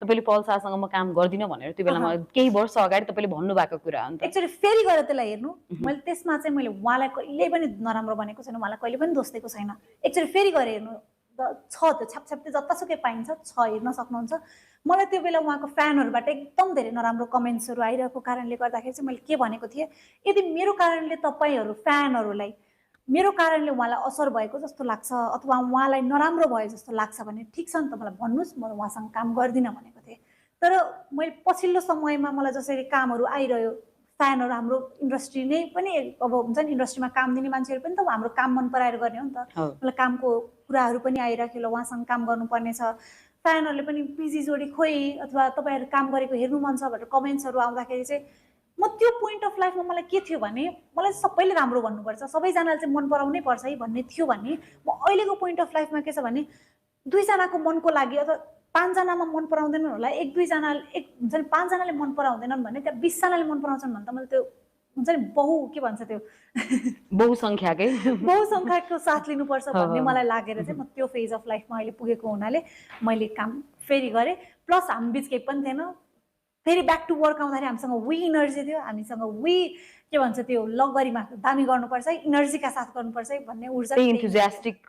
तपाईले पल शाहसँग म काम गर्दिन भनेर त्यो बेलामा केही वर्ष अगाडि तपाईले भन्नु भएको कुरा हो नि त। एक्चुअली फेरि गएर त्यसलाई हेर्नु, मैले त्यसमा चाहिँ मैले उहाँलाई कहिल्यै पनि नराम्रो भनेको छैन, उहाँलाई कहिले पनि दोष दिएको छैन। एक्चुअली फेरि गएर हेर्नु छ, त्यो छापछाप्ती जतासुकै पाइन्छ छ, हेर्न सक्नुहुन्छ। मलाई त्यो बेला उहाँको फ्यानहरूबाट एकदम धेरै नराम्रो कमेन्ट्सहरू आइरहेको कारणले गर्दाखेरि चाहिँ मैले के भनेको थिएँ, यदि मेरो कारणले तपाईँहरू फ्यानहरूलाई मेरो कारणले उहाँलाई असर भएको जस्तो लाग्छ अथवा उहाँलाई नराम्रो भयो जस्तो लाग्छ भने ठिक छ नि त, मलाई भन्नुहोस्, म उहाँसँग काम गर्दिनँ भनेको थिएँ। तर मैले पछिल्लो समयमा मलाई जसरी कामहरू आइरह्यो, फ्यानहरू हाम्रो इन्डस्ट्री नै पनि अब हुन्छ नि, इन्डस्ट्रीमा काम दिने मान्छेहरू पनि त हाम्रो काम मन पराएर गर्ने हो नि त। मलाई कामको कुराहरू पनि आइराख्यो, ल उहाँसँग काम गर्नुपर्ने छ। फ्यानहरूले पनि पिजी जोडी खोइ अथवा तपाईँहरू काम गरेको हेर्नु मन छ भनेर कमेन्ट्सहरू आउँदाखेरि चाहिँ म त्यो पोइन्ट अफ लाइफमा मलाई के थियो भने, मलाई सबैले राम्रो भन्नुपर्छ, सबैजनाले चाहिँ मन पराउनै पर्छ है भन्ने थियो भने, म अहिलेको पोइन्ट अफ लाइफमा के छ भने 2 जनाको मनको लागि अथवा 5 जनामा मन पराउँदैनन् होला, 1-2 जना हुन्छ नि 5 जनाले मन पराउँदैनन् भने त्यहाँ 20 जनाले मन पराउँछन् भने त मैले त्यो हुन्छ नि के भन्छ त्यो बहुसंख्याकै बहुसंख्याको साथ लिनुपर्छ भन्ने मलाई लागेर चाहिँ म त्यो फेज अफ लाइफमा अहिले पुगेको हुनाले मैले काम फेरि गरेँ। प्लस हामी बीच केही पनि थिएन, फेरि ब्याक टु वर्क आउँदाखेरि हामीसँग वी इनर्जी थियो, हामीसँग वी के भन्छ त्यो लगबरीमा दामी गर्नुपर्छ है, इनर्जीका साथ गर्नुपर्छ है भन्ने ऊर्जा इन्थुजियास्टिक